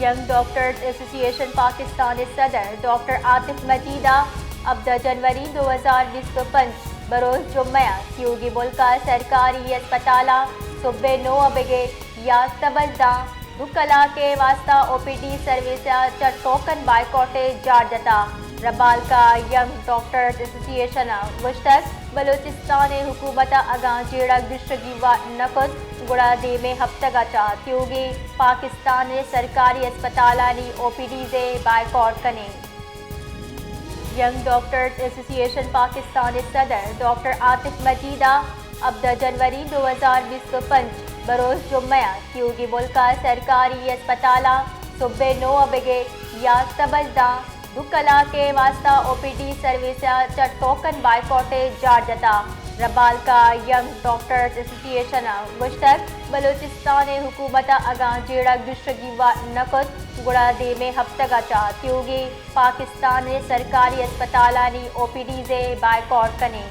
Young doctors ایسوسی ایشن پاکستان ءِ صدر ڈاکٹر عاطف مجید ءَ ہبدہ جنوری دو ہزار بیست ءُ پنچ بروز جمعہ ءَ تیوگیں ملک ءِ سرکاری ہسپتالاں سہب ءِ نو ءَ بگر یازدہ بج داں دو کلاک ءِ واستہ او پی ڈی سروس ءَ چہ ٹوکن بائیکاٹ ءِ جار جتا۔ ربالکا ینگ ڈاکٹرز ایسوسی ایشن ءَ گوشتگ، بلوچستان ءِ حکومت ءَ اگاں جیڑگ درشگی وت نہ کت، گڑا دیمے ہپتگ ءَ چہ تیوگیں پاکستان ءِ سرکاری ہسپتالانی او پی ڈیز ءَ بائیکاٹ کنیں۔ ینگ ڈاکٹرز ایسوسی ایشن پاکستان ءِ صدر ڈاکٹر عاطف مجید ءَ ہبدہ جنوری دو ہزار بیست ءُ پنچ بروز جمعہ ءَ تیوگیں ملک ءِ سرکاری ہسپتالاں سہب ءِ نو ءَ بگر یازدہ بج داں دو کلاک ءِ واستہ او پی ڈی سروس ءَ چہ ٹوکن بائیکاٹ ءِ جار جتا۔ ربالکا ینگ ڈاکٹرز ایسوسی ایشن ءَ گوشتگ، بلوچستان ءِ حکومت ءَ اگاں جیڑگ درشگی وت نہ کت، گڑا دیمے ہپتگ ءَ چہ تیوگیں پاکستان ءِ سرکاری ہسپتالانی او پی ڈیز ءَ بائیکاٹ کنیں۔